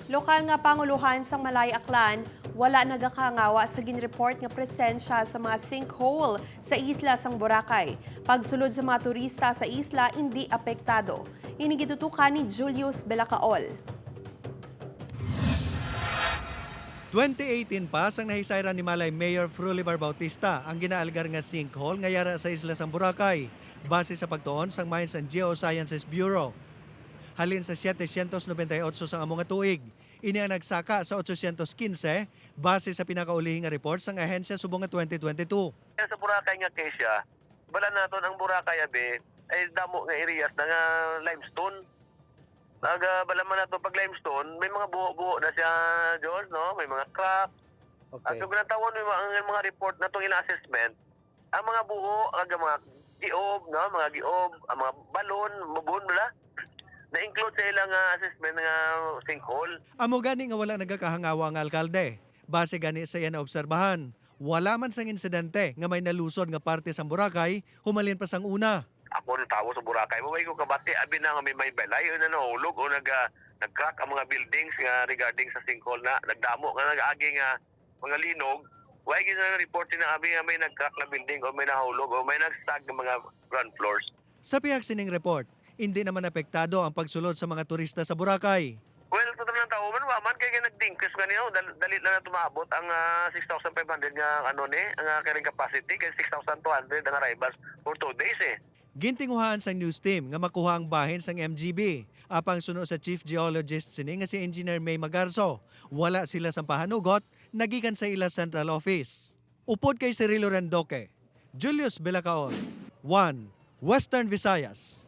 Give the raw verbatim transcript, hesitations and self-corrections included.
Lokal nga pangulohan sang Malay Aklan wala nagakahangawa sa ginreport nga presensya sa mga sinkhole sa isla sang Boracay. Pagsulod sa mga turista sa isla, indi apektado. Ini gitutukan ni Julius Belacaol. Twenty eighteen pa sang nahisayran ni Malay Mayor Frulibar Bautista ang ginaalgar nga sinkhole nga yara sa isla sang Boracay, base sa pagtuon sang Mines and Geosciences Bureau. Halin sa setecientos nobenta y ocho sang amo nga tuig, ini ang nagsaka sa ochocientos quince, base sa pinakaulihing nga report sang ahensya subong nga twenty twenty-two. Sa Boracay nga case siya, bala naton ang Boracay abi ay damo nga areas na nga limestone. Aga bala man nato pag limestone, may mga buho-buho na siya, George, no? May mga crack. Okay. Ang so, ginatawon may mga, ang mga report na itong ila assessment, ang mga buho, ang mga giob, no? Mga giob, ang mga balon, mabon, bala, na-include sa ilang ah, assessment nga sinkhole. Amo gani nga wala nagakahangawa ang alkalde. Base gani sa iya naobserbahan, wala man sang insidente nga may nalusod nga parte sang Boracay humalin pa sang una. Ako ang tawo sa Boracay, maway ko kabati abi na nga may may balay o na nahulog o nag ah, nag-crack ang mga buildings nga regarding sa sinkhole na nagdamo nga nag-agi nga mga linog. Why gid na report na abi nga may nag-crack na building o may nahulog o may nag-sag nga mga ground floors? Sa pihak sining report, indi naman apektado ang pagsulod sa mga turista sa Boracay. Well, sa tanan tao man, wa man kay nagdingkis nga niyo, dal- dali lang na tumabot ang ah, six thousand five hundred nga ano ni, ang ah, carrying capacity kay six thousand two hundred ang arrivals for two days eh. Gintinguhaan sang news team nga makuha ang bahin sang M G B, apang suno sa chief geologist sini nga si Engineer May Magarzo, wala sila sang pahanugot nagikan sa ila central office. Upod kay Cirilo Rendoque, Julius Belacaon, One Western Visayas.